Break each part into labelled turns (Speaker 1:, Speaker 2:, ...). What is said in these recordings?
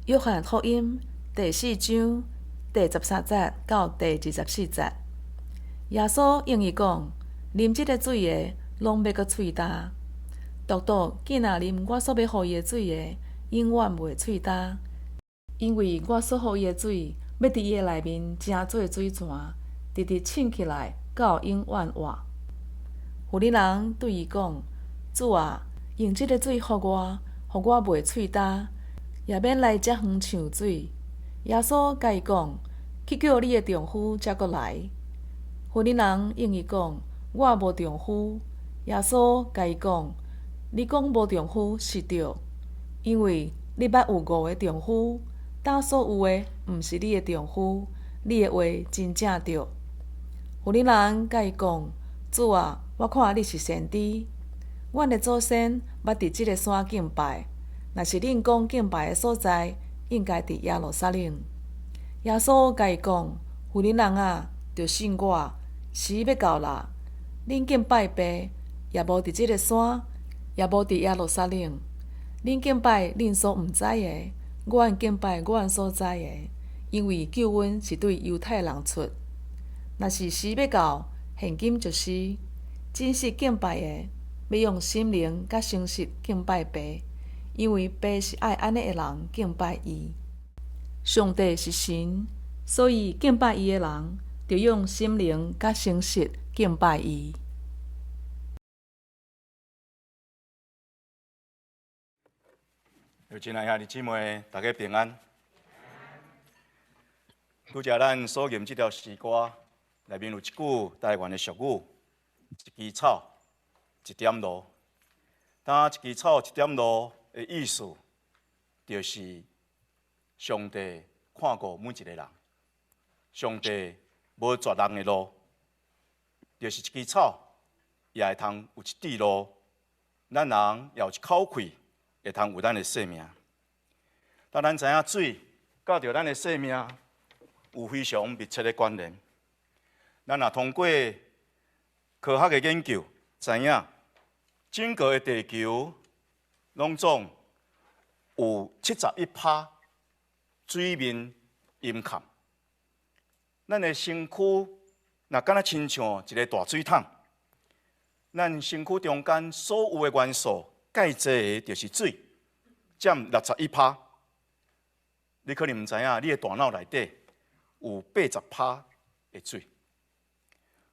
Speaker 1: 約翰福音第四章第十三節到第二十四節，耶穌應伊講：啉這个水的，攏欲閣喙焦；獨獨見若啉我所欲予伊的水的，永遠袂喙焦。因為我所予伊的水，欲佇伊的內面成做水泉，直直衝起來到永遠活。婦人人對伊講：主啊，用這个水予我，予我袂喙焦，也免來遮遠搶水。耶穌共伊講：去叫你的丈夫才閣來。婦人人應伊講：我無丈夫。耶穌共伊講：你講無丈夫是對，因為你捌有五个丈夫，今所有的毋是你的丈夫，你的話真正對。婦人人共伊講：主啊，我看你是先知。阮的祖先捌佇這个山敬拜，若是恁講敬拜的所在，應該佇耶路撒冷。耶穌共伊講：婦人人啊，著信我，時欲到啦，恁敬拜爸，也無佇這个山，也無佇耶路撒冷。恁敬拜恁所毋知的，阮敬拜阮所知的，因為救恩是對猶太人出。若是時欲到，現今就是，真實敬拜的，欲用心靈佮誠實敬拜爸，因為爸是愛按呢的人敬拜伊。上帝是神，所以敬拜伊的人，著用心靈佮誠實敬拜伊。
Speaker 2: 親愛兄弟姊妹，大家平安。拄才咱所吟這條詩歌，內面有一句台灣的俗語：一枝草，一點露。當一枝草，一點露的意思，就是上帝看顧每一個人。上帝無絕人的路，就是一枝草，也會通有一滴露。咱人也有一口氣，會通有咱的生命。但咱知影水佮著咱的生命有非常密切的關聯。咱若通過科學的研究，知影整個的地球攏總有71趴水面淹崁。咱的身軀若敢若親像一個大水桶，咱身軀中間所有的元素，蓋濟的就是水，佔61趴。你可能毋知影，你的大腦內底有80趴的水。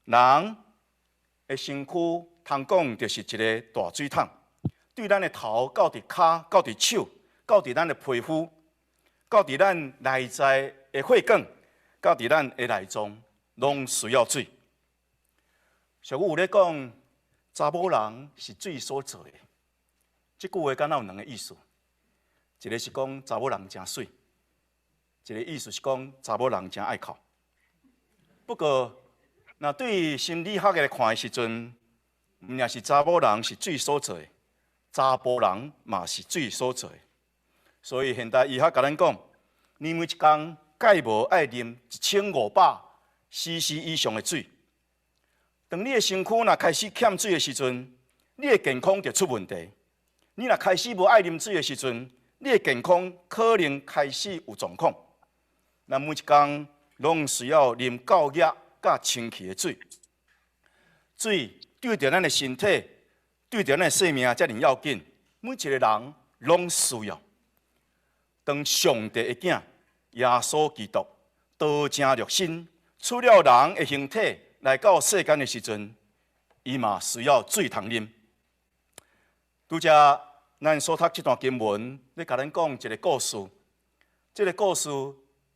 Speaker 2: 人的身軀通講就是一个大水桶，對咱的頭到佇跤，到佇手，到佇咱的皮膚，到佇咱內在的血管，到佇咱的內臟，攏需要水。俗語有咧講，查某人是水所做的。這句話敢若有兩个意思，一个是講查某人誠媠，一个意思是講查某人誠愛哭。不過，若對心理學來看的時陣，毋但是查某人是水所做的，查埔人嘛是水所做的。所以現代醫學共咱講，你每一工蓋無愛啉1500 CC 以上的水。當你的身軀若開始欠水的時陣，你的健康就出問題。你若開始無愛啉水的時陣，你的健康可能開始有狀況。咱每一工攏需要啉夠熱佮清氣的水。水對著咱的身體，對著咱的生命遮爾要緊，每一个人攏需要。當上帝的囝耶穌基督道成肉身，取了人的形體來到世間的時陣，伊嘛需要水通啉。拄才咱所讀這段經文，咧共咱講一个故事。這个故事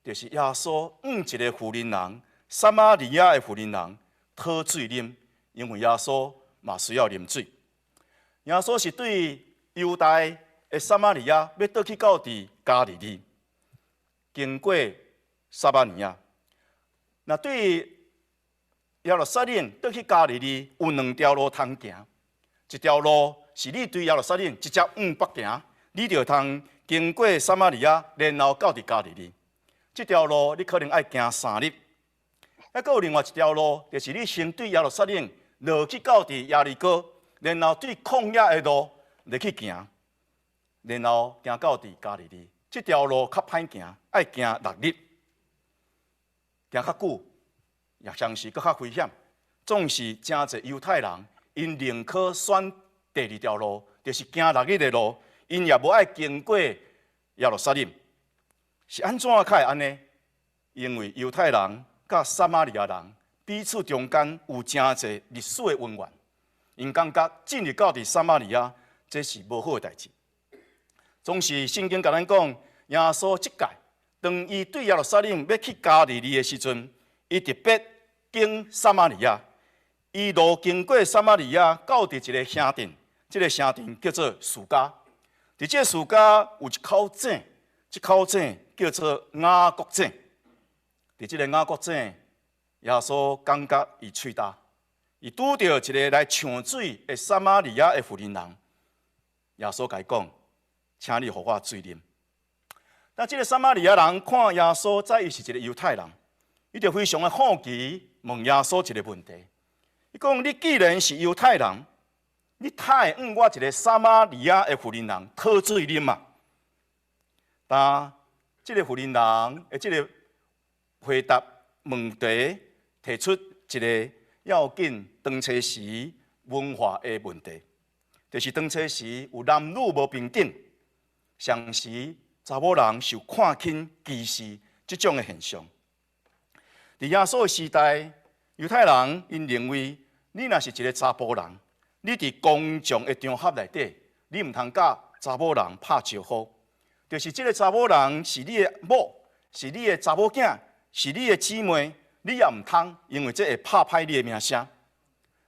Speaker 2: 就是耶穌向一个婦人人，撒瑪利亞的婦人人討水啉，因為耶穌嘛需要啉水。耶穌是對猶大的撒瑪利亞，欲倒去到佇加利利，經過撒瑪利亞。若對耶路撒冷倒去加利利有兩條路通行，一條路是你對耶路撒冷直接往北行，你就通經過撒瑪利亞，然後到佇加利利。這條路你可能愛行3日。啊，閣有另外一條路，就是你先對耶路撒冷落去到佇耶利哥，然後對曠野的路入去行，然後行到佇加利利。這這條路較歹行，愛行六日，行較久，也同時閣較危險。總是誠濟猶太人，𪜶寧可選第二條路，就是行六日的路，𪜶也無愛經過耶路撒冷。是按怎較會按呢？因為猶太人佮撒瑪利亞人彼此中間有誠濟歷史的淵源，𪜶感覺進入到佇撒瑪利亞，這是無好的代誌。總是聖經共咱講，耶穌這擺當伊對耶路撒冷欲去加利利的時陣，伊特別經撒瑪利亞，伊路經過撒瑪利亞，到佇一个城鎮，這个城鎮叫做士迦。佇這个士迦有一口井，這口井叫做雅各井。佇這个雅各井，耶穌感覺伊喙焦，伊拄著一个來搶水的撒瑪利亞的婦人人，耶穌共伊講：請你予我水啉。但這个撒瑪利亞人看耶穌知伊是一个猶太人，伊就非常的好奇，問耶穌一个問題。伊講：你既然是猶太人，你哪會向我一个撒瑪利亞的婦人人討水啉啊？但這个婦人人的這个回答問題，提出一个要緊當初時文化的問題，就是當初時有男女無平等，常時查某人受看輕歧視這種的現象。佇耶穌的時代，猶太人𪜶認為，你若是一个查埔人，你佇公眾的場合內底，你毋通佮查某人拍招呼，就是這个查某人是你的某，是你的查某囝，是你的姊妹，你也毋通，因為這會拍歹你的名聲。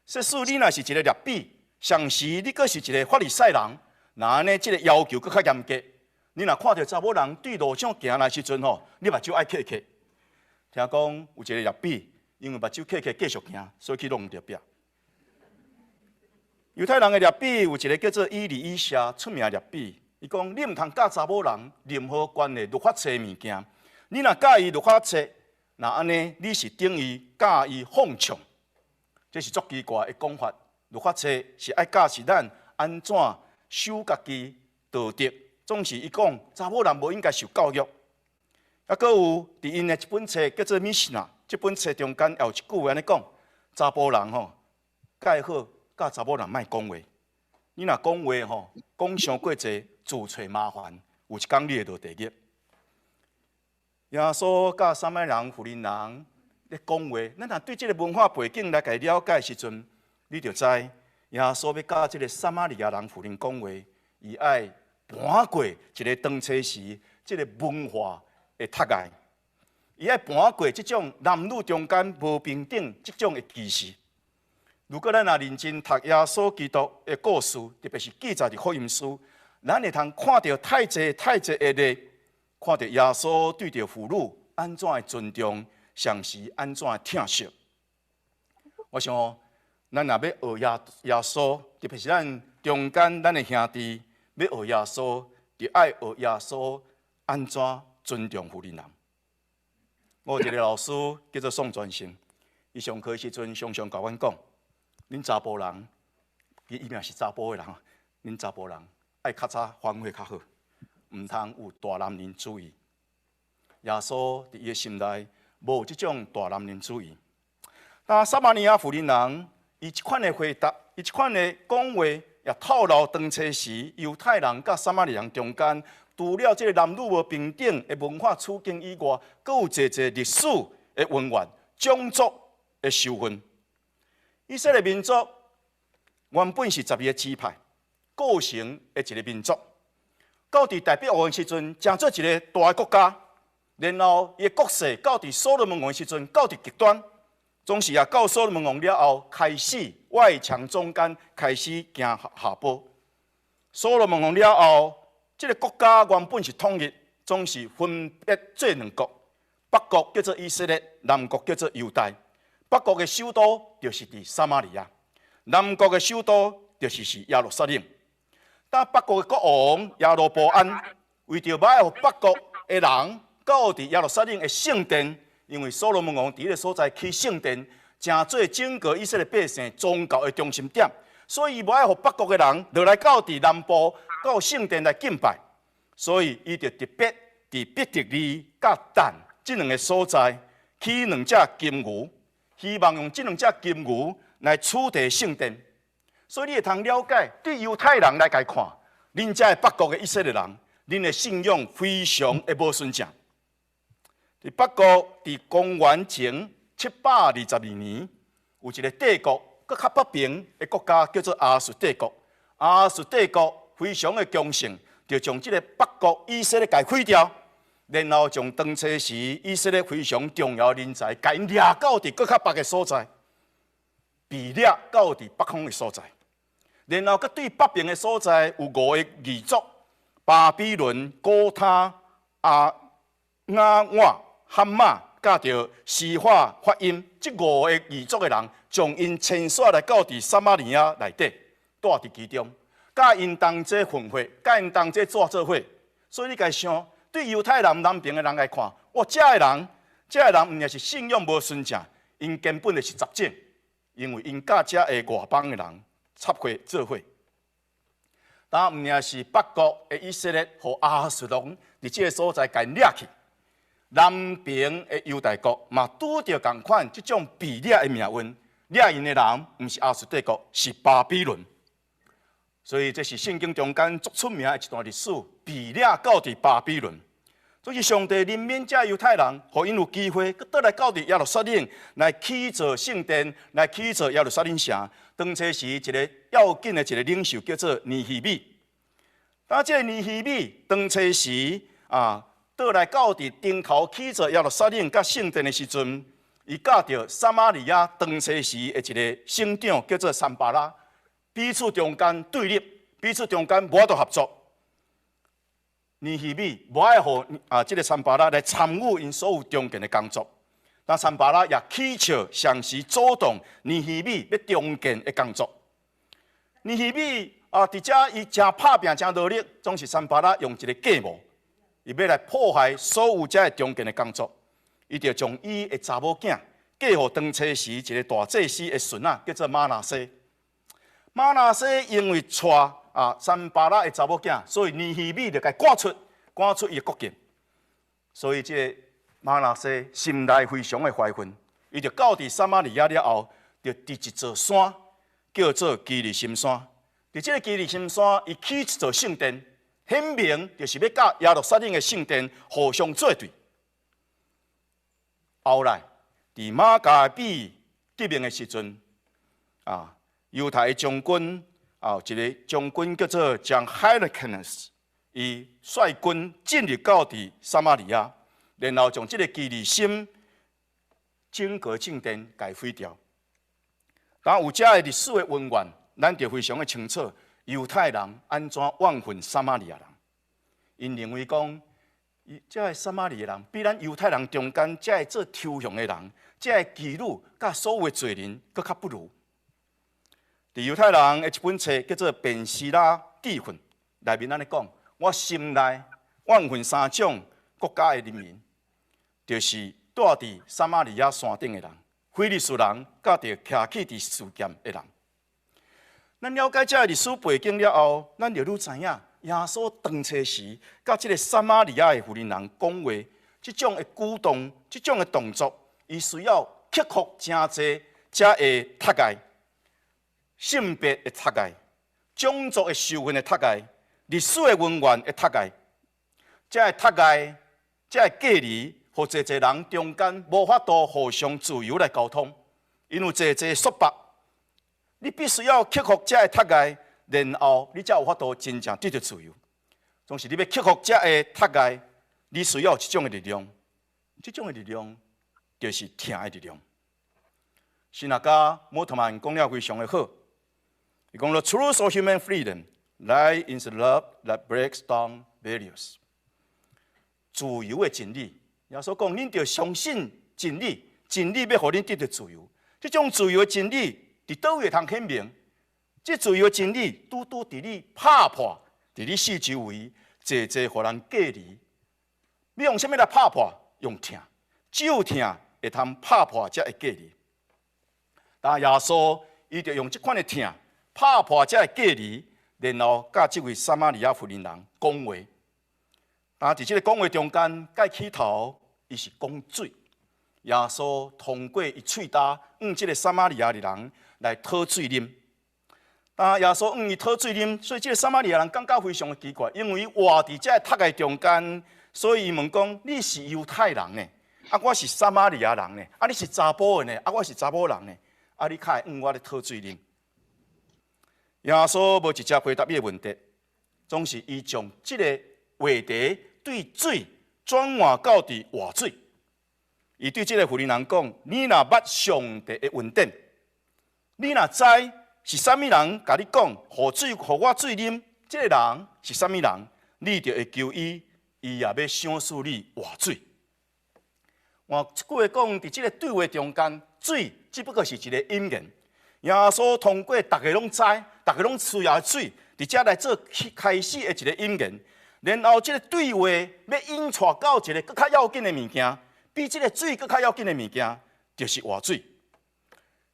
Speaker 2: 即使你若是一个拉比，同時你閣是一个法利賽人，那按呢，這个要求閣較嚴格。你若看著查某人對路上行來時陣吼，你目睭愛瞌瞌。聽講有一个拉比，因為目睭瞌瞌繼續行，所以去挵著壁。猶太人的拉比有一个叫做以利以謝出名拉比，伊講你毋通教查某人任何關係律法冊的物件，你若教伊律法冊，那按呢你是等於教伊放縱，這是足奇怪的講法。律法冊是愛教示咱按怎守家己道德，總是伊講查某人無應該受教育。啊，閣有佇𪜶的一本冊叫做《米什納》，這本冊中間也有一句話按呢講：查埔人吼，蓋好佮查某人莫講話。你若講話吼，講傷過濟，自揣麻煩，有一工你會落地獄。耶穌佮撒瑪利亞婦人人咧講話，咱若對這个文化背景來共伊了解時陣，你就知耶穌欲佮這个撒瑪利亞人婦人講話，伊愛搬過一个當初時這个文化的窒礙，伊愛搬過這種男女中間無平等這種的歧視。如果咱若認真讀耶穌基督的故事，特別是記載佇福音書，咱會通看著太濟太濟的例，看著耶穌對著婦女按怎的尊重，同時按怎的疼惜。我想，咱若欲學耶穌，特別是咱中間咱的兄弟欲學耶穌，就愛學耶穌按怎尊重婦人人。我有一个老師叫做宋傳成，伊上課時陣常常共阮講：恁查埔人，伊嘛是查埔的人，恁查埔人愛較早反悔較好，毋通有大男人主義。耶穌佇伊的心內無這種大男人主義。但撒瑪利亞婦人人，伊這款的回答，伊這款的講話，也透露當初時猶太人佮撒瑪利亞人中間，除了這个男女無平等的文化處境以外，閣有濟濟歷史的淵源、種族的仇恨。以色列民族原本是12个支派構成的一个民族，到佇大衛王的時陣，成做一个大的國家。然後伊的國勢到佇所羅門王的時陣，到佇極端，總是也到所羅門王了後，開始外強中乾，開始行下坡。所羅門王了後，這个國家原本是統一，總是分別做兩國，北國叫做以色列，南國叫做猶大。北國的首都就是佇撒瑪利亞，南國的首都就是耶路撒冷。但北國的國王耶羅波安為著欲愛予北國的人到佇耶路撒冷的聖殿，因為所羅門王佇彼个所在起聖殿，成做整個以色列百姓宗教的中心點，所以伊無愛予北國的人落來到佇南部到聖殿來敬拜。所以伊就特別佇伯特利佮但這兩个所在起兩隻金牛，希望用這兩隻金牛來取代聖殿。所以你會通了解，對猶太人來共看，恁這个北國的以色列人，恁的信仰非常的無純正。佇北國，佇公元前722年，有一个帝國，閣較北爿的國家叫做亞述帝國。亞述帝國非常的強盛，就將這个北國以色列共毀掉，然後將當初時以色列非常重要的人才，共𪜶掠到佇閣較北的所在，被掠到佇北方的所在。然後閣對北爿的所在有五个異族：巴比倫、古他、亞瓦、哈馬，佮著西法法音，這五个異族的人，將𪜶遷徙來到佇撒瑪利亞內底，住佇其中，佮𪜶同齊混血，佮𪜶同齊做做伙。所以你共想，對猶太人南爿的人來看，哇，這个人毋但是信仰無純正，𪜶根本就是雜種，因為𪜶佮這个外邦的人插血做伙。但毋但是北國的以色列予亞述王佇這个所在共掠去，南爿的猶大國嘛拄著仝款這種被掠的命運，掠𪜶的人毋是亞述帝國，是巴比倫。所以這是聖經中間足出名的一段歷史，被掠到佇巴比倫。所以上帝憐憫這猶太人，予𪜶有機會閣倒來到佇耶路撒冷來起造聖殿，來起造耶路撒冷城。當初時一个要緊的一个領袖叫做尼希米。當這个尼希米當初時啊，倒來到佇頂頭起造耶路撒冷佮聖殿的時陣，伊佮著撒瑪利亞當初時的一个省長叫做參巴拉，彼此中間對立，彼此中間無法度合作。尼希米無愛予啊，這个參巴拉來參與𪜶所有重建的工作。但參巴拉也起笑，嘗試阻擋尼希米欲重建的工作。尼希米啊，佇遮伊誠拍拚，誠努力，總是參巴拉用一个計謀，伊欲來破壞所有遮个重建的工作。伊就將伊的查某囝嫁予當初時一个大祭司的孫仔，叫做瑪拿西。瑪拿西因為娶啊參巴拉的查某囝，所以尼希米就共趕出，趕出伊的國境。所以這个瑪拿西心內非常的懷恨，伊就到佇撒瑪利亞了後，就佇一座山叫做基利心山。佇這个基利心山，伊起一座聖殿，顯明就是欲佮耶路撒冷的聖殿互相作對。後來，佇馬加比革命的時陣，啊，猶太的將軍啊，一个將軍叫做 John Hyrcanus，伊率軍進入到佇撒瑪利亞，然後將這个基利心整個聖殿共毀掉。當有這个歷史的淵源，咱就非常的清楚，猶太人按怎怨恨撒瑪利亞人。𪜶認為講，這个撒瑪利亞人比咱猶太人中間這个做抽象的人，這个妓女佮所有的罪人，閣較不如。佇猶太人的一本冊叫做《便士拉記訓》內面按呢講，我心內怨恨三種國家的人民，就是住佇撒瑪利亞山頂的人、非利士人，佮著徛起佇示劍的人。咱了解這个歷史背景了後，咱就愈知影耶穌當初時，佮這个撒瑪利亞的婦人人講話，這種的舉動、這種的動作，伊需要克服誠濟這个窒礙、性別的窒礙、種族的仇恨的窒礙、歷史的淵源的窒礙，這个窒礙、這个隔離，予濟濟人中間無法度互相自由來溝通，因為濟濟束縛。你必須要克服這个窒礙，然後你才有法度真正得著自由。總是你欲克服這个窒礙，你需要一種的力量，這種的力量就是疼的力量。神學家摩特曼講了非常的好，伊講：The truth of human freedom lies in the love that breaks down barriers。自由的真理，耶穌講，恁著相信真理，真理欲予恁得著自由。這種自由的真理，佇佗位會通顯明？這自由的真理，拄拄佇你拍破，佇你四周圍，濟濟予人隔離。你用啥物來拍破？用疼，只有疼會通拍破這个隔離。但耶穌伊就用這款的疼拍破這个隔離，然後佮這位撒瑪利亞婦人人講話。但佇這个講話中間，蓋起頭，伊是講水。耶穌通過伊喙焦，向這个撒瑪利亞的人來討水啉。當耶穌向伊討水啉，所以這个撒瑪利亞人感覺非常的奇怪，因為伊活佇這个讀的中間，所以伊問講：你是猶太人呢？啊，我是撒瑪利亞人呢？啊，你是查埔的呢？啊，我是查某人呢？啊，你較會向我咧討水啉？耶穌無直接回答伊的問題，總是伊將這个話題對水轉換到佇活水。伊對這个婦人人講：你若捌上帝的恩典，你若知是啥物人共你講，予水，予我水啉，這个人是啥物人，你就會求伊，伊也欲賞賜你活水。換一句話講，佇這个對話中間，水只不過是一个引言。耶穌通過逐家攏知，逐家攏需要水，佇遮來做開始的一個引言。然後這个對話欲引帶到一个閣較要緊的物件，比這个水閣較要緊的物件，就是活水。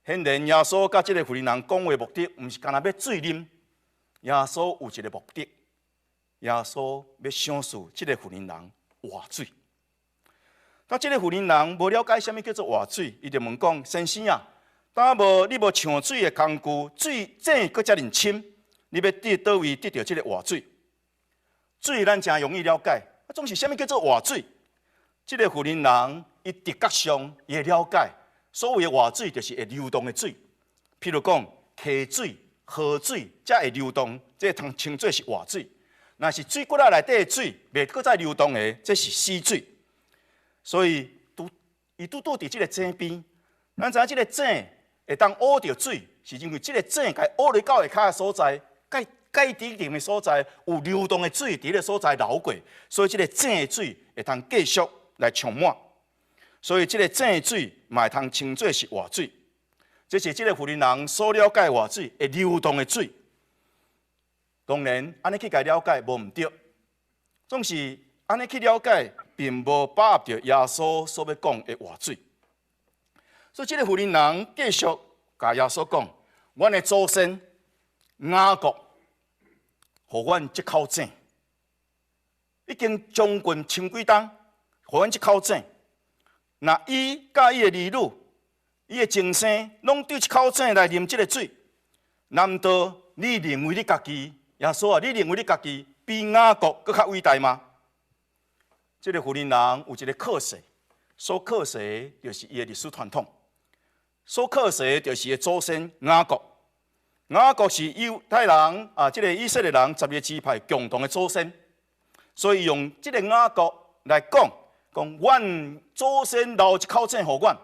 Speaker 2: 顯然耶穌佮這个婦人人講話目的，毋是干焦欲水啉。耶穌有一个目的，耶穌欲賞賜這个婦人人活水。當這个婦人人無了解啥物叫做活水，伊就問講：先生啊，敢無你無搶水的工具，水井閣遮爾深，你欲佇佗位得著這个活水？水咱誠容易了解，啊，總是啥物叫做活水？這个婦人人伊直覺上伊會了解，所謂的活水就是會流動的水，譬如講溪水、河水，才會流動，這個通稱做是活水。若是水骨仔內底的水，袂閣再流動的，這是死水。所以拄伊拄拄佇這个井邊，咱知影這个井會當挖著水，是因為這个井共挖落到下跤的所在，蓋蓋底層的所在有流動的水佇彼个所在流過，所以這个井的水會通繼續來充滿。所以這个井的水嘛會通稱做是活水。這是這个婦人人所了解活水會流動的水。當然，按呢去共了解無毋對，總是按呢去了解，並無把握著耶穌所欲講的活水。所以，這个婦人人繼續共耶穌講：阮的祖先雅各，予阮這口井，已經將近千幾冬，予阮這口井。若伊佮伊的兒女，伊的終生，攏對這口井來啉這个水，難道你認為你家己，耶穌啊，你認為你家己比雅各閣較偉大嗎？這个婦人人有一个靠勢，所靠勢就是伊的歷史傳統，所靠勢就是伊的祖先雅各。雅各是猶太人啊，這个以色列人12个支派共同的祖先，所以用這个雅各來講，講阮祖先留一口井予阮，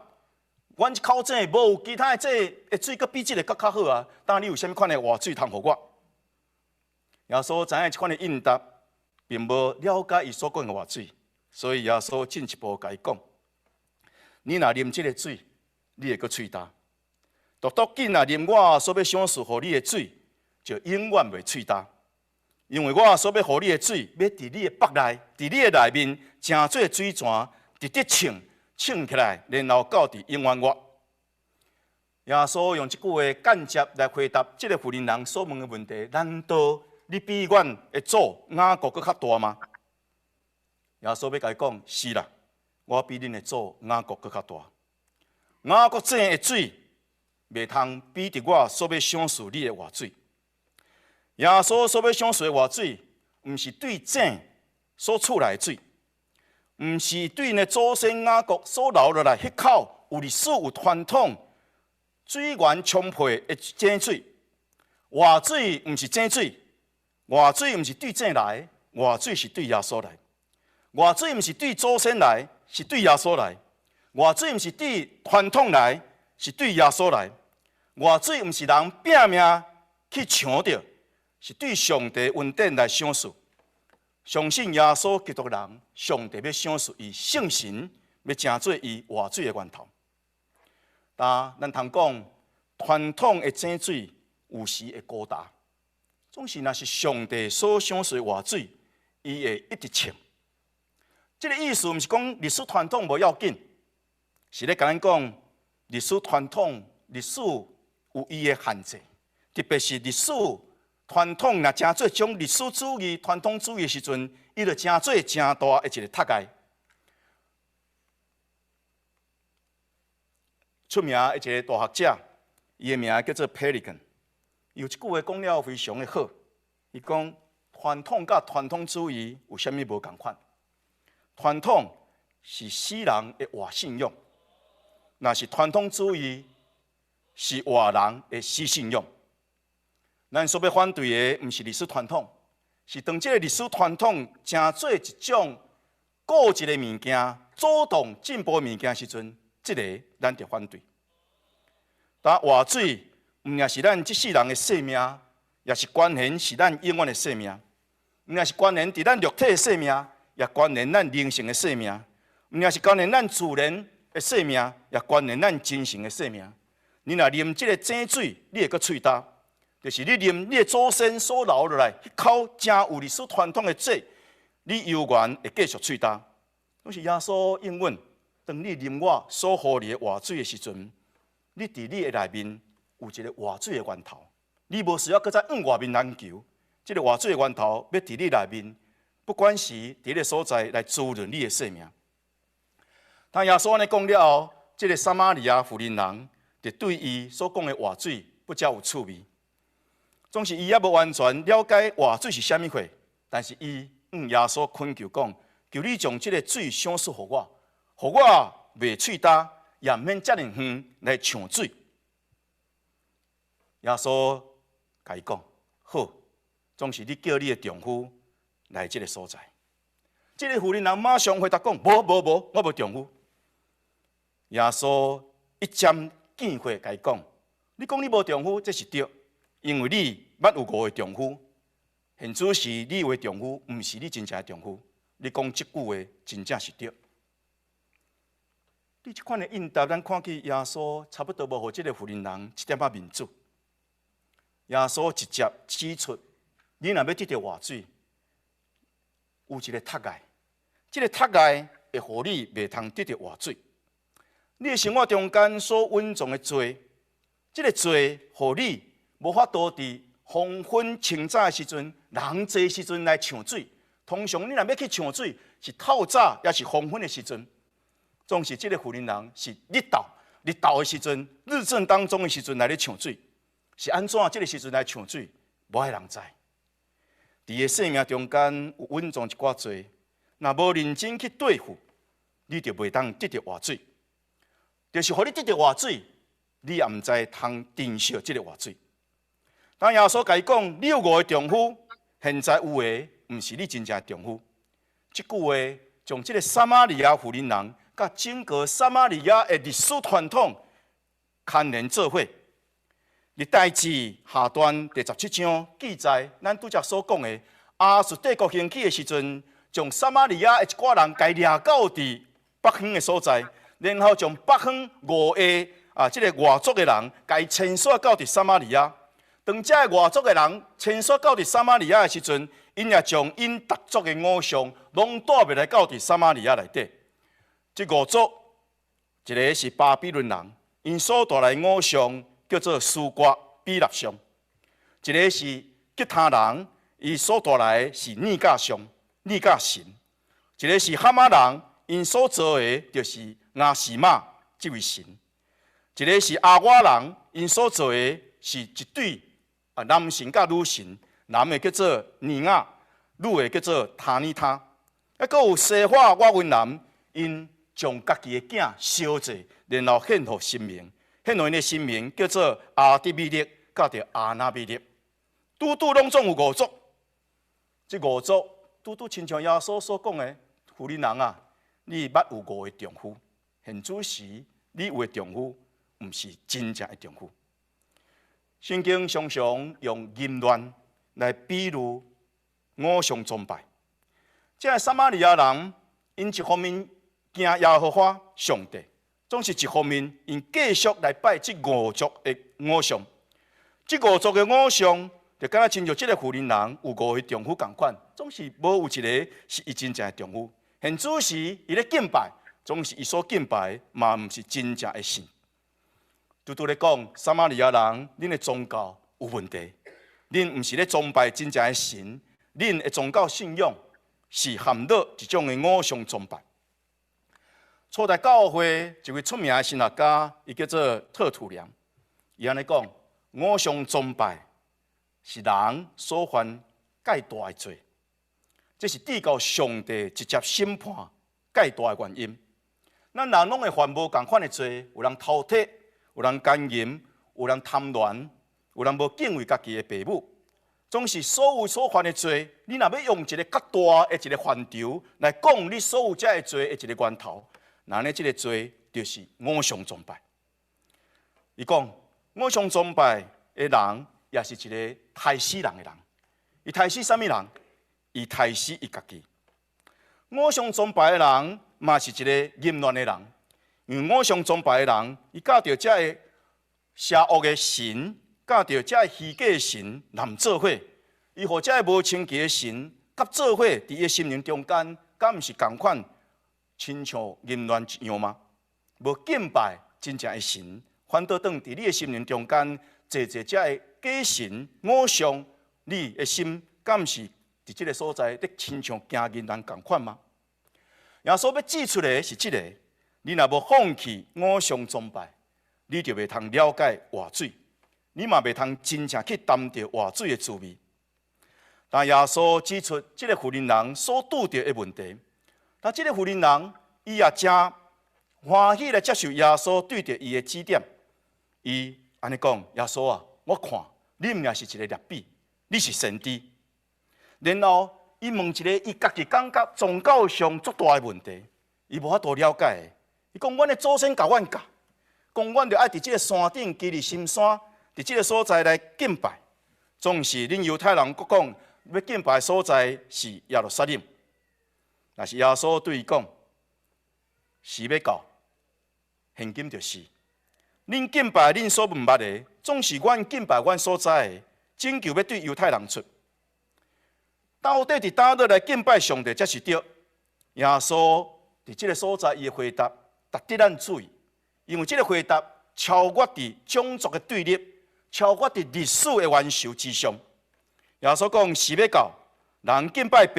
Speaker 2: 阮這口井無其他的井的水，閣比這个閣較好啊。當你有啥物款的活水通予我？耶穌知影這款的應答，並無了解伊所講的活水，所以耶穌進一步共伊講：你若啉這个水，你會閣喙焦；獨獨緊若啉我所欲賞賜予你的水，就永遠袂喙焦。因為我所欲予你的水，欲佇你的腹內，佇你的內面，成做水泉，直直衝衝起來，然後到佇永遠活。耶穌用這句話間接來回答這个婦人人所問的問題：難道你比阮的祖雅各閣較大嗎？耶穌欲共伊講：是啦，我比恁的祖雅各閣較大。雅各井的水，袂通比得我所欲賞賜你的活水。耶穌所欲賞賜的活水，毋是對井所出來的水，毋是對𪜶的祖先雅各所留落來彼口有歷史、有傳統、水源充沛的井水。活水毋是井水，活水毋是對井來，活水是對耶穌來。活水毋是對祖先來，是對耶穌來。活水毋是對傳統來，是對耶穌來。活水毋是人拼命去搶著，是對上帝恩典來賞賜。相信耶穌基督的人，上帝欲賞賜伊聖神，欲成做伊活水的源頭。但咱通講，傳統的井水有時會孤焦，總是若是上帝所賞賜的活水，伊會一直衝。這个意思毋是講歷史傳統無要緊，是咧共咱講歷史傳統、歷史有伊的限制，特別是歷史傳統若成做一種歷史主義、傳統主義的時陣，伊就成做誠大的一個窒礙。出名的一個大學者，伊的名叫做 Pelikan，伊有一句話講了非常的好，伊講傳統佮傳統主義有啥物無仝款？傳統是死人的活信仰，若是傳統主義是活人的死信仰。咱所欲反對的，毋是歷史傳統，是當這個歷史傳統成做一種固執的物件，阻擋進步的物件時陣，這个咱就反對。但活水毋但是咱這世人的生命，也是關聯是咱永遠的生命。毋但是關聯佇咱肉體的生命，也關聯咱靈性的生命。毋但是關聯咱自然的生命，也關聯咱精神的生命。你若啉這个井水，你會閣喙焦。就是你啉你的祖先所留落來彼口誠有歷史傳統的水，你猶原會繼續喙焦。攏是耶穌應允，當你啉我所予你的活水的時陣，你佇你的內面有一個活水的源頭，你無需要閣再向外面難求。這个活水的源頭欲佇你內面，不管是佇个所在來滋潤你的生命。當耶穌按呢講了後，這个撒瑪利亞婦人人就對伊所講的活水不遮有趣味。總是伊猶無完全了解活水是啥物貨，但是伊向耶穌懇求講：求你將這个水賞賜予我，予我袂喙焦，也毋免遮爾遠來搶水。耶穌共伊講：好，總是你叫你的丈夫來這个所在。這个婦人人馬上回答講：無無無，我無丈夫。耶穌一針見血共伊講：你講你無丈夫，這是對。因為你捌有五个丈夫，現此時你有的丈夫，毋是你真正的丈夫。你講這句話真正是對。對這款的應答，咱看見耶穌差不多無予這个婦人人一點仔面子。耶穌直接指出，你若欲得著活水，有一个窒礙，這个窒礙會予你袂通得著活水。你的生活中間所隱藏的罪，這个罪予你無法度佇黃昏清早的時陣，人濟時陣來搶水。通常你若欲去搶水，是透早，抑是黃昏的時陣。總是這个婦人人是日頭，日頭的時陣，日正當中的時陣來咧搶水，是按怎這个時陣來搶水，無愛人知。佇伊的生命中間有隱藏一寡罪，若無認真去對付，你就袂當得著活水。就是予你得著活水，你也毋知通珍惜這个活水。當耶穌共伊講，你有五个丈夫，現在有的毋是你真正的丈夫。這句話將這个撒瑪利亞婦人人佮整個撒瑪利亞的歷史傳統牽連做伙。歷代志下段第十七章記載，咱拄才所講的亞述帝國興起的時陣，將撒瑪利亞的一寡人共掠到佇北方的所在，然後將北方五个啊這个外族的人共遷徙到佇撒瑪利亞。當這个外族的人遷徙到佇撒瑪利亞的時陣，𪜶也將𪜶逐族的偶像攏帶入來到佇撒瑪利亞內底。這五族，一个是巴比倫人，𪜶所帶來偶像叫做蘇割比納像；一个是吉他人，伊所帶來的是尼甲像、尼甲神；一个是哈馬人，𪜶所做的就是亞示瑪這位神；一个是亞瓦人，𪜶所做的是一對啊，男神佮女神，男的叫做尼雅，女的叫做塔尼他。啊，閣有西法瓦文人，𪜶將家己的囝燒祭，然後獻予神明，獻予𪜶的神明叫做亞得米勒，佮著亞拿米勒。拄拄攏總有五族，這五族拄拄親像耶穌所講的，婦人人啊，你捌有五个丈夫，現此時你有的丈夫，毋是真正的丈夫。聖經常常用淫亂來比喻偶像崇拜。這个撒瑪利亞人，𪜶一方面敬耶和華上帝，總是一方面𪜶繼續來拜這五族的偶像。這五族的偶像，就敢若親像這个婦人人有五个丈夫仝款，總是無有一个是伊真正的丈夫。現此時伊咧敬拜，總是伊所敬拜嘛，毋是真正的神。拄拄咧講，撒瑪利亞人，恁的宗教有問題。恁毋是咧崇拜真正的神，恁的宗教信仰是陷落一種的偶像崇拜。初代教會一位出名的神學家，伊叫做特土良，伊按呢講：偶像崇拜是人所犯蓋大的罪，這是致到上帝直接審判蓋大的原因。咱人攏會犯無仝款的罪，有人偷提，有人姦淫，有人貪戀，有人無敬畏家己的爸母。總是所有所犯的罪，你若欲用一个較大的一个範疇來講你所有這个罪的一个源頭，那呢，這个罪就是偶像崇拜。伊講偶像崇拜的人，也是一个刣死人的人。伊刣死啥物人？伊刣死伊家己。偶像崇拜的人，嘛是一个淫亂的人。因為偶像崇拜的人，伊佮著這个邪惡的神，佮著這个虛假的神連做伙，伊予這个無清潔的神佮做伙，佇伊的心靈中間，敢毋是仝款，親像淫亂一樣嗎？無敬拜真正的神，反倒轉佇你的心靈中間，坐坐這个假神偶像，你的心敢毋是佇這个所在，咧親像行淫亂仝款嗎？耶穌欲指出的是這个：你若無放棄偶像崇拜，你就袂通了解活水，你嘛袂通真正去擔著活水的滋味。但耶穌指出這个婦人人所拄著的問題，但這个婦人人伊也誠歡喜來接受耶穌對著伊的指點。伊按呢講：耶穌啊，我看你毋也是一个拉比，你是先知。然後伊問一个伊家己感覺宗教上足大的問題，伊無法度了解。伊講：阮的祖先共阮教，講阮著愛佇這个山頂基利心山，佇這个所在來敬拜。總是恁猶太人閣講，欲敬拜的所在是耶路撒冷。但是耶穌對伊講：時欲到，現今就是。恁敬拜恁所毋捌的，總是阮敬拜阮所知的。拯救欲對猶太人出。到底佇佗落來敬拜上帝才是對？耶穌佇這个所在，伊的回答值得咱注意，因為這个回答超越佇種族的對立，超越佇歷史的冤仇之上。耶穌講：時欲到，人敬拜爸，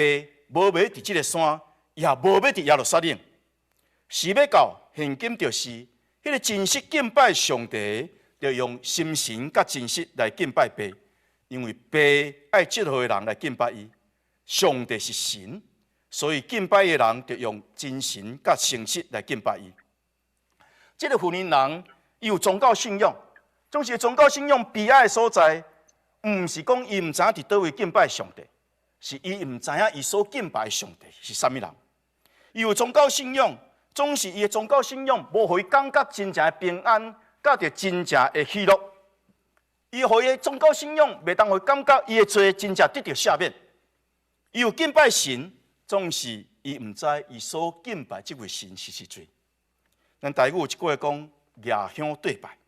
Speaker 2: 無欲佇這个山，也無欲佇耶路撒冷。時欲到，現今就是，彼个真實敬拜上帝，著用心神佮真實來敬拜爸，因為爸愛這號的人來敬拜伊。上帝是神，所以敬拜的人著用真神佮誠實來敬拜伊。這个婦人人，伊有宗教信仰，總是宗教信仰悲哀的所在，毋是講伊毋知影佇佗位敬拜上帝，是伊毋知影伊所敬拜的上帝是啥物人。伊有宗教信仰，總是伊的宗教信仰無予伊感覺真正的平安，佮著真正的喜樂。伊予伊的宗教信仰袂當予伊感覺伊的罪真正得著赦免。伊有敬拜神，總是伊毋知伊所敬拜這位神是誰。咱台語有一句話講：舉香對拜，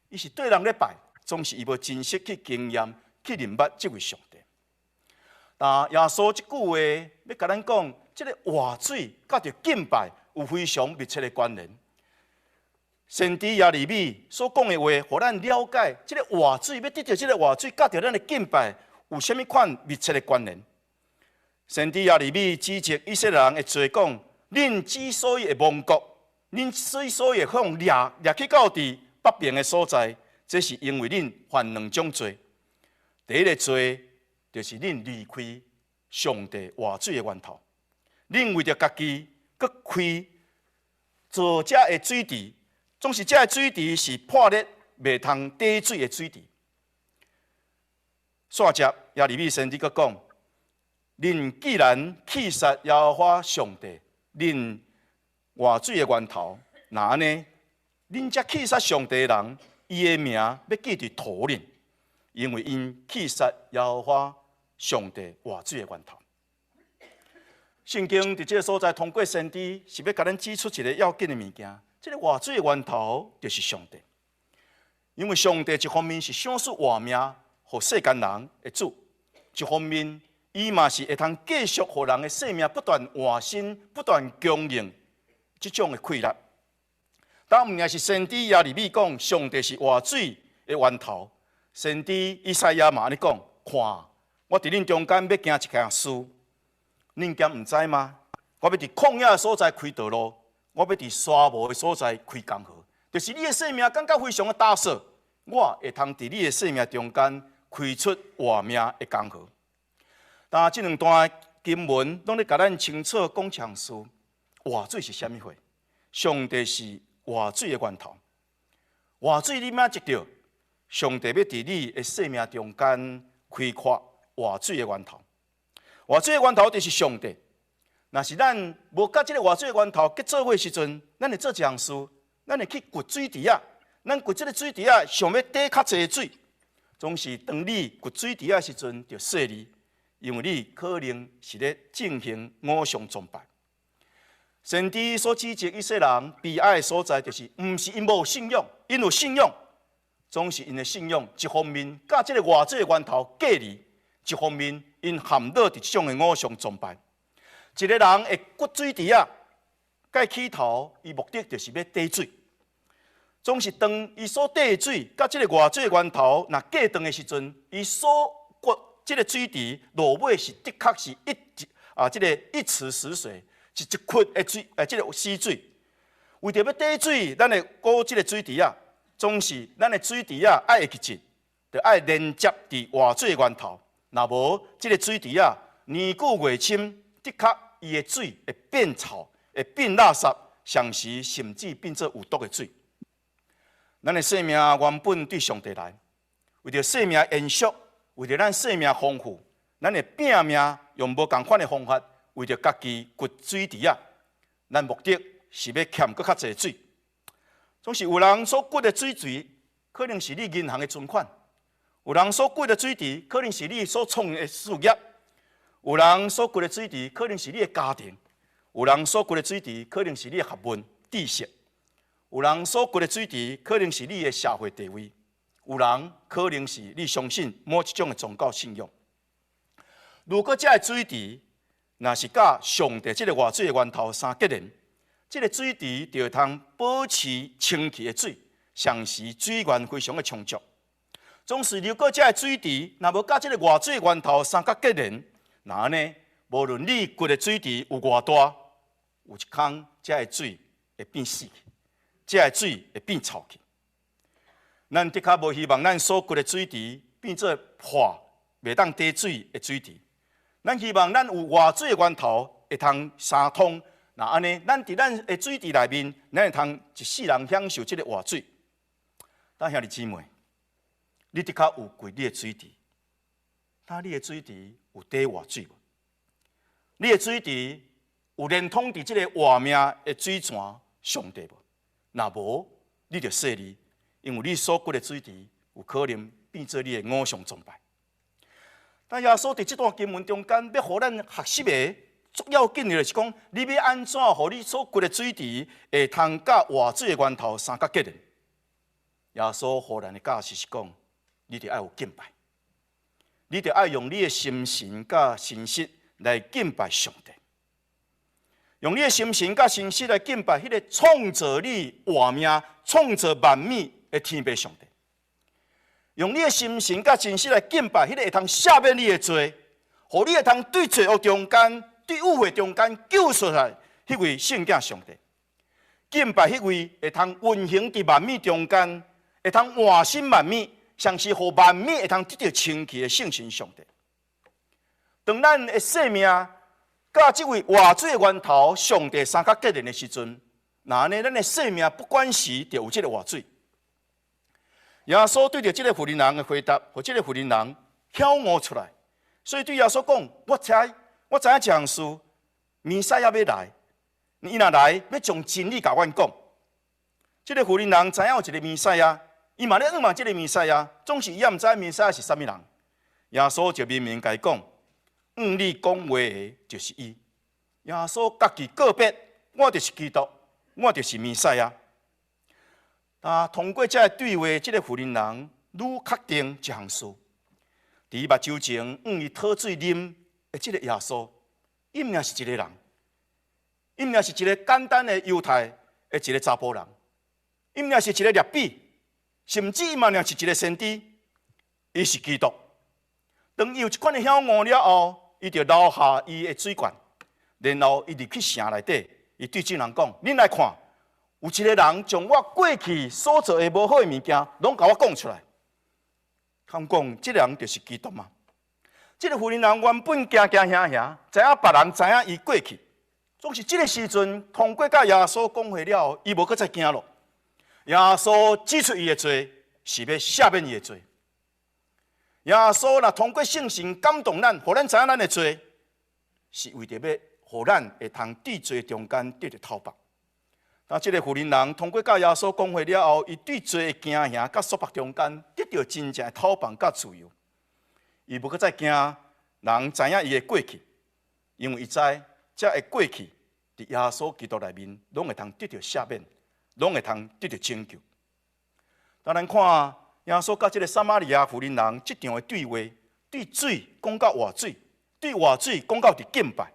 Speaker 2: 伊是對人咧拜，總是伊無真實去經驗、去認捌這位上帝。但耶穌這句話欲共咱講，這个活水佮著敬拜有非常密切的關聯。先知耶利米所講的話，予咱了解這个活水欲得著這个活水，佮著咱的敬拜有啥物款密切的關聯。先知耶利米指責以色列人的罪，講：恁之所以會亡國，恁之所以會予掠掠去到佇北邊的所在，這是因為恁犯兩種罪。第一个罪，就是恁離開上帝活水的源頭，恁為著家己閣開造這个水池，總是這个水池是破裂、袂通貯水的水池。煞接耶利米先知閣講：恁既然棄殺耶和華上帝，恁活水的源頭，那按呢？恁這棄殺上帝的人，伊的名欲記佇塗裡，因為𪜶棄殺耶和華上帝活水的源頭。聖經佇這个所在通過先知，是欲共咱指出一个要緊的物件。這个活水的源頭就是上帝，因為上帝一方面是賞賜活命予世間人的主，一方面伊嘛是會通繼續予人的生命不斷換新、不斷供應這種的氣力。但毋但是先知耶利米講，上帝是活水的源頭，先知以賽亞嘛按呢講，看，我佇恁中間欲行一件事，恁敢毋知嗎？我欲佇曠野的所在開道路，我欲佇沙漠的所在開江河。就是你的生命感覺非常的焦燥，我會通佇你的生命中間開出活命的江河。但這兩段經文攏咧共咱清楚講一項事：活水是啥物貨？上帝是活水的源頭。活水你欲按怎得著？上帝欲佇你的生命中間開闊活水的源頭。活水的源頭就是上帝。若是咱無佮這个活水的源頭結做伙時陣，咱會做一項事，咱會去掘水池仔。咱掘這个水池仔，想欲貯較濟水，總是當你掘水池仔時陣，著細膩，因為你可能是咧進行偶像崇拜。先知所指責以色列人悲哀的所在，就是毋是𪜶無信仰，𪜶有信仰，總是𪜶的信仰一方面佮這个活水的源頭隔離，一方面𪜶陷落佇這種的偶像崇拜。一个人會掘水池仔，蓋起頭，伊目的就是欲貯水。總是當伊所貯的水佮這个活水的源頭若隔斷的時陣，伊所掘這个水池落尾是的確是一啊，這个一池死水，是一窟的水，這个死水。為著欲貯水，咱會挖這个水池仔，總是咱的水池仔愛會記得，著愛連接佇活水的源頭。若無，這个水池仔年久月深，的確伊的水會變臭，會變垃圾，上時甚至變做有毒的水。咱的生命原本對上帝來，為著生命延續，為著咱生命豐富，咱會拼命用無仝款的方法，為著家己掘水池仔。咱目的是欲欠閣較濟水。總是有人所掘的水池，可能是你銀行的存款；有人所掘的水池，可能是你所創的事業；有人所掘的水池，可能是你的家庭；有人所掘的水池，可能是你的學問、知識；有人所掘的水池，可能是你的社會地位；有人可能是你相信某一種的宗教信仰。如果這个水池若是佮上帝這个活水的源頭相結連，這个水池就會通保持清氣的水，同時水源非常的充足。總是如果這个水池若無佮這个活水源頭相佮結連，那按呢，無論你掘的水池有偌大，有一空這个水會變死去，這个水會變臭去。咱的確無希望咱所掘的水池變做破袂當貯水的水池。咱希望咱有活水的源頭會通相通，那按呢，咱佇咱的水池內面，咱會通一世人享受這个活水。但兄弟姊妹，你的確有掘你的水池，但你的水池有貯活水無？你的水池有連通佇這个活命的水泉上帝無？若無，你著細膩，因為你所掘的水池有可能變做你的偶像崇拜。但耶穌佇這段經文中間，欲予咱學習的足要緊的，就是講，你欲按怎予你所掘的水池會通佮活水的源頭相佮結連？耶穌予咱的教示是講，你著愛有敬拜，你著愛用你的心神佮心實來敬拜上帝，用你的心神佮心實來敬拜彼个創造你活命、創造萬物的天父上帝。用你的心神佮真實來敬拜彼个會通赦免你的罪，予你會通對罪惡中間、對污穢中間救出來，彼位聖潔上帝。敬拜彼位會通運行佇萬物中間，會通換新萬物，同時予萬物會通得著清氣的聖神上帝。當咱的生命佮這位活水的源頭上帝相佮結連的時陣，那按呢，咱的生命不管時就有這个活水。耶穌對著這个婦人的回答，予這个婦人曉悟出來，所以對耶穌講：我知，我知影這項事，彌賽亞欲來，伊若來，欲將真理共阮講。這个婦人知影有一个彌賽亞，伊嘛咧向望這个彌賽亞，總是伊也毋知彌賽亞是啥物人。耶穌就明明共伊講：向你講話的就是伊。耶穌家己告白：我就是基督，我就是彌賽亞。啊！通過這个對話，這个婦人愈確定一項事：佇伊目睭前，向伊討水啉的這个耶穌，伊毋是一个人，伊毋是一个簡單的猶太的一个查埔人，伊毋是一个拉比，甚至伊嘛毋是一个先知，伊是基督。當伊有這款的曉悟了後，伊就留下伊的水罐，然後伊入去城內底，伊對眾人講：恁來看，有一个人將我過去所做的無好的物件，攏共我講出來。通講，這个人就是基督嗎？這个婦人人原本驚驚嚇嚇，知影別人知影伊過去，總是這个時陣通過佮耶穌講話了後，伊無閣再驚咯。耶穌指出伊的罪，是欲赦免伊的罪。耶穌若通過聖神感動咱，予咱知影咱的罪，是為著欲予咱會通佇罪中間得著透放。當這个婦人人通過佮耶穌講話了後，伊對罪的驚嚇佮束縛中間得著真正的透放佮自由。伊無閣再驚人知影伊的過去，因為伊知這个過去佇耶穌基督內面，攏會通得著赦免，攏會通得著拯救。當咱看耶穌佮這个撒瑪利亞婦人人這場的對話，對水講到活水，對活水講到佇敬拜。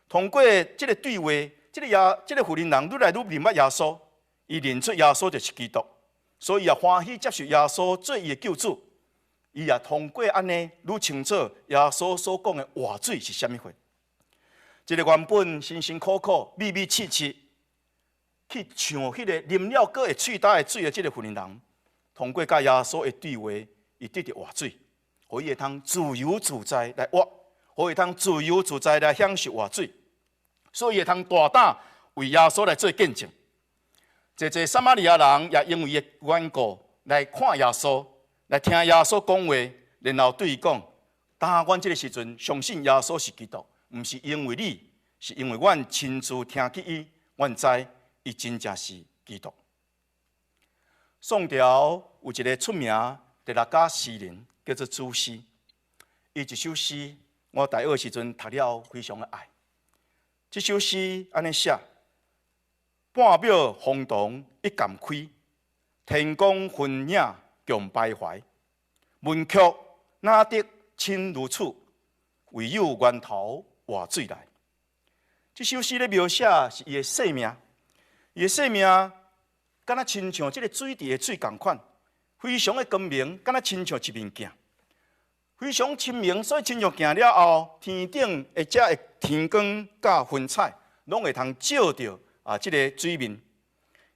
Speaker 2: 通過這个對話，這个婦人人愈來愈認捌耶穌，伊認出耶穌就是基督，所以也歡喜接受耶穌做伊的救主。伊也通過按呢愈清楚耶穌所講的活水是啥物貨。這个原本辛辛苦苦、密密切切去搶彼个啉了閣會喙焦的水的這个婦人人，通過佮耶穌的對話，伊得著活水，予伊會通自由自在來活，予伊會通自由自在來享受活水，所以會通大膽為耶穌來做見證。濟濟撒瑪利亞人也因為伊的緣故來看耶穌，來聽耶穌講話，然後對伊講：當阮這个時陣相信耶穌是基督，毋是因為你，是因為阮親自聽見伊，阮知伊真正是基督。宋朝有一个出名的六家詩人，叫做朱熹。伊一首詩，我大學時陣讀了非常的愛。這首詩按呢寫：半廟風動一鑑開，天光雲影共徘徊。文曲哪得清如許？唯有源頭活水來。這首詩咧描寫是伊的生命，伊的生命敢若親像這个水池的水仝款，非常的光明，敢若親像一面鏡，非常清明，所以親像鏡了後，天頂的這个天光佮雲彩，攏會通照著啊，這个水面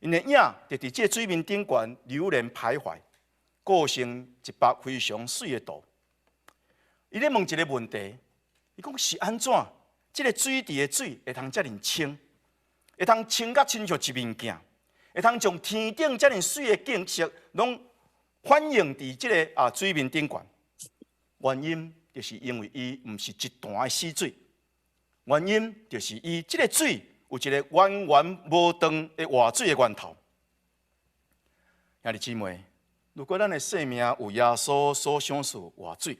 Speaker 2: ，𪜶的影就佇這个水面頂懸流連徘徊，構成一幅非常媠的圖。伊咧問一个問題，伊講是按怎？這个水池的水會通遮爾清，會通清甲親像一面鏡，會通將天頂遮爾媠的景色，攏反映佇這个啊水面頂懸。原因就是因為伊毋是一潭的死水，原因就是伊這个水有一个源源無斷的活水的源頭。兄弟姊妹，如果咱的生命有耶穌所賞賜活水，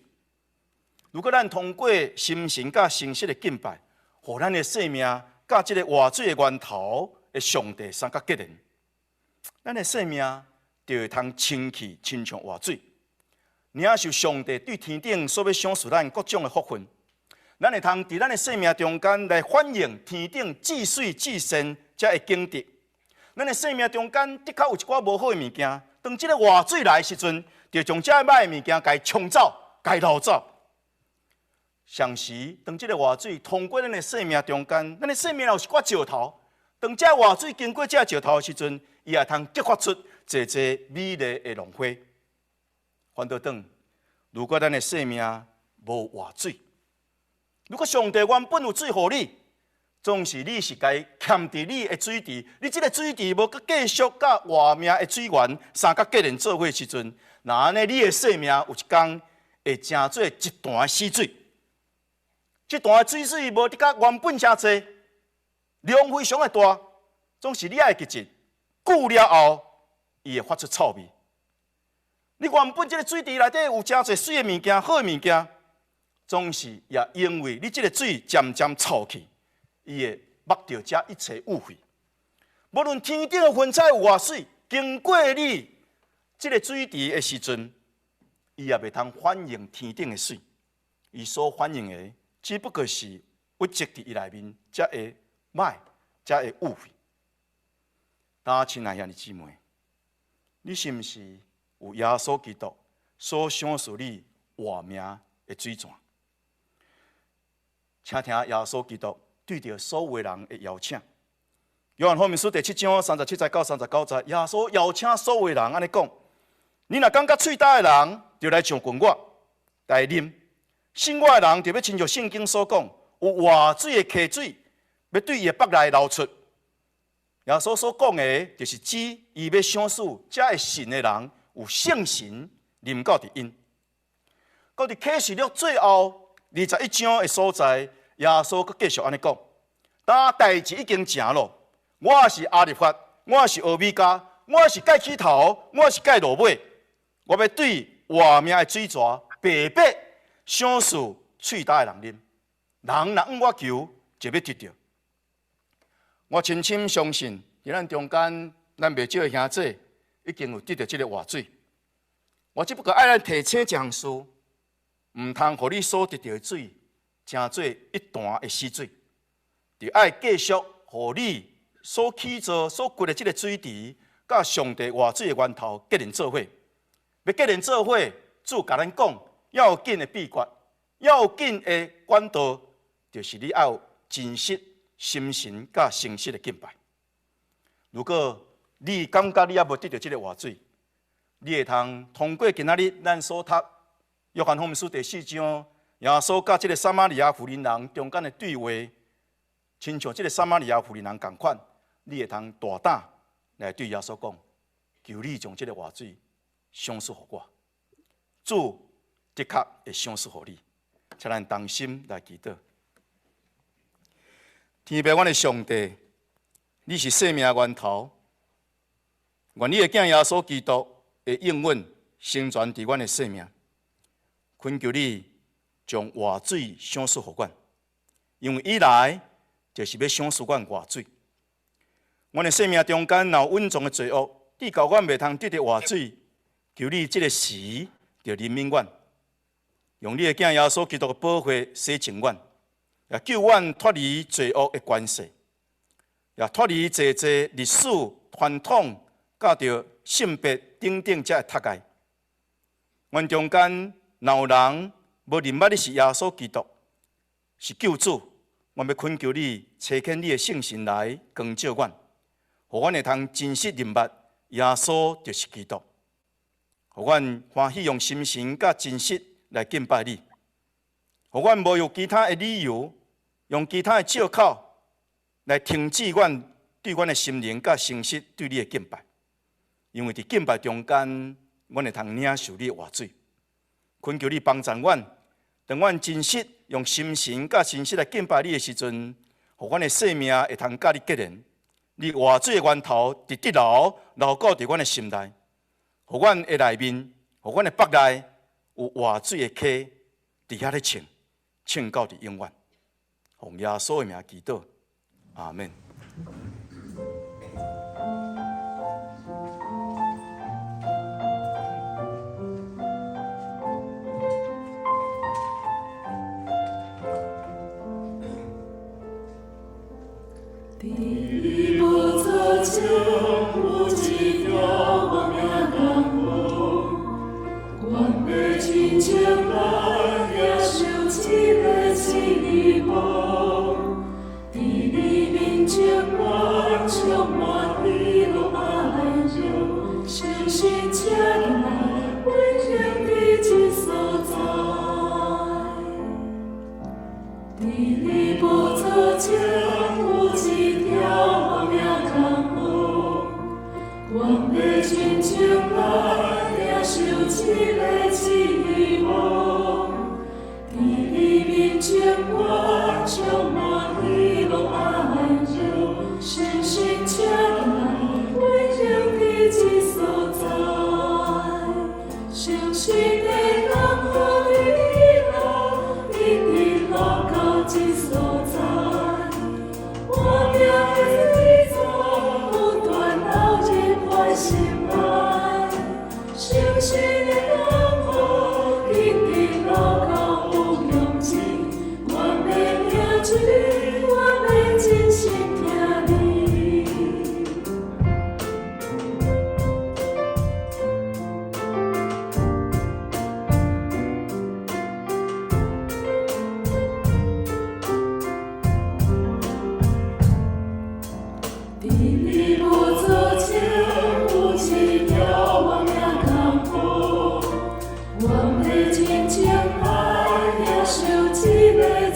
Speaker 2: 如果咱通過心神佮誠實的敬拜，予咱的生命佮這个活水的源頭的上帝相佮結連，咱的生命就會通清去親像活水，領受上帝對天頂所欲賞賜咱各種的福分。咱會通佇咱的生命中間來反映天頂至媠至善這个景致。咱的生命中間的確有一寡無好的物件，當這个活水來的時陣，就將這䆀的物件共沖走、共撈走。同時，當這个活水通過咱的生命中間，咱的生命有一寡石頭，當這活水經過這石頭的時陣，伊也通激發出濟濟美麗的浪花。反倒轉，如果咱的生命無活水，如果上帝原本有水予你，總是你是共徛佇你的水池，你這个水池無閣繼續佮活命的水源相佮結連做伙時陣，若按呢你的生命有一工會成做一潭的死水。這潭的水水無得較原本誠濟，量非常的大，總是你愛記住，久了後，伊會發出臭味。你原本這个水池內底有誠濟媠的物件、好的物件，總是也因為你這个水漸漸臭去，伊會抹著這一切污穢。無論天頂的雲彩有偌媠，經過你這个水池的時陣，伊也袂通反映天頂的媠。伊所反映的，只不過是鬱積佇伊內面，才會䆀，才會污穢。大家親愛兄弟姊妹，你是毋是有耶穌基督所賞賜你活命的水泉。請聽耶穌基督對著所有人的邀請。約翰福音書第七章三十七節到三十九節，耶穌邀請所有人按呢講：你若感覺喙焦的人，就來上近我，來啉。信我的人，就欲親像聖經所講，有活水的溪水，欲對伊的腹內流出。耶穌所講的，就是指伊欲賞賜遮會信的人，有聖神臨到佇𪜶。閣佇啟示錄最後二十一章的所在，耶穌閣繼續按呢講：當代誌已經成咯，我是阿立法，我是歐米伽，我是蓋起頭，我是蓋落尾，我欲對活命的水泉白白賞賜喙焦的人啉。人若向我求，就欲得著。我深深相信，佇咱中間，咱袂少的兄弟已經有得著這个活水。我只不過愛咱提醒一項事，毋通予你所得著的水，成做一潭的死水。就愛繼續予你所起造、所掘的這个水池，佮上帝活水的源頭結連做伙。欲結連做伙，主共咱講，要緊的秘訣，要緊的管道，就是你愛有真實、心神佮誠實的敬拜。如果你感覺你猶無得著這个活水，你會通通過今仔日咱所讀約翰福音書第四章，耶穌佮這个撒瑪利亞婦人人中間的對話，親像這个撒瑪利亞婦人人仝款，你會通大膽來對耶穌講：求你將這个活水賞賜予我。主的確會賞賜予你，請咱同心來祈禱。天父，阮的上帝，你是生命的源頭，願你的囝耶穌基督的應允成全佇阮的生命。懇求你將活水賞賜予阮，因為伊來就是欲賞賜阮活水。阮的生命中間若有隱藏的罪惡，致到阮袂通得著活水，求你這个時就憐憫阮，用你的囝耶穌基督的寶血洗淨阮，也救阮脫離罪惡的權勢，也脫離濟濟歷史傳統、佮著性別等等這的束縛。阮中間若有人無認捌你是耶穌基督，是救主，阮欲懇求你，差遣你的聖神來光照阮，予阮會通真實認捌耶穌就是基督，予阮歡喜用心神佮真實來敬拜你，予阮無用其他的理由，用其他的借口來停止阮對阮的心靈佮誠實對你的敬拜，因為佇敬拜中間，阮會通領受你的活水。懇求你幫助阮，當阮真實用心神佮誠實來敬拜你的時陣，予阮的生命會通佮你結連，你活水的源頭直直流流到佇阮的心內，予阮的內面，予阮的腹內有活水的溪佇遐咧衝，衝到佇永遠。奉耶穌的名祈禱，阿們。
Speaker 3: 佇寶座前有一條活命江河，阮欲親情來領受這个真理寶，佇你面前阮充滿喜樂愛樂，誠心請進來，運行佇這所在。佇你寶座前有一條活命江河，阮欲親情來領受這个真理寶，佇你面前阮充滿喜樂愛樂，誠心請進來，運行佇這所在，誠實的江河直流，直直流到這所在，活命的水泉不斷流入阮心內，誠實的江河直直流到無窮盡，阮欲領這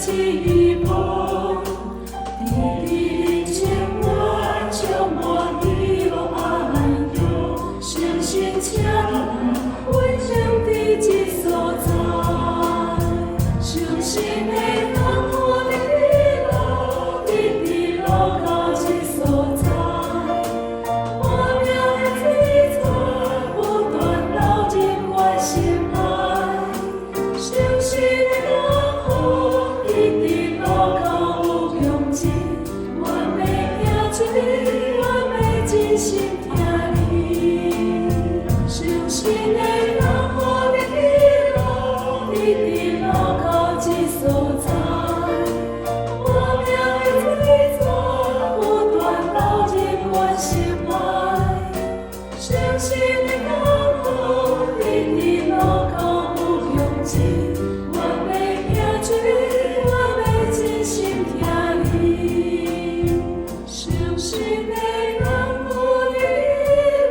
Speaker 3: 翅膀，伫你面前阮充滿喜樂安詳，相信請你來，阮兄弟這所在，傷心的江河的路，直直落到這所在，活命的水泉不斷流入阮心內，傷心的江河直直落到無窮盡，願欲行主，願欲真心疼你。傷心的江河的路，直直落到這所在，活命的水泉不斷流入阮心內，傷心的江河直直落到無窮盡，願欲行主，願欲真心疼你。傷心的江河的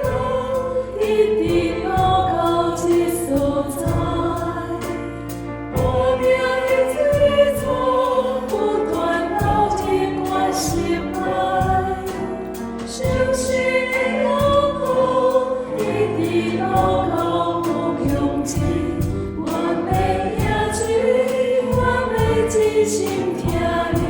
Speaker 3: 路，直直落到這所在，活命的水泉不斷流入阮心內，傷心的江河直直落到無窮盡，願欲行主，願欲真心疼你。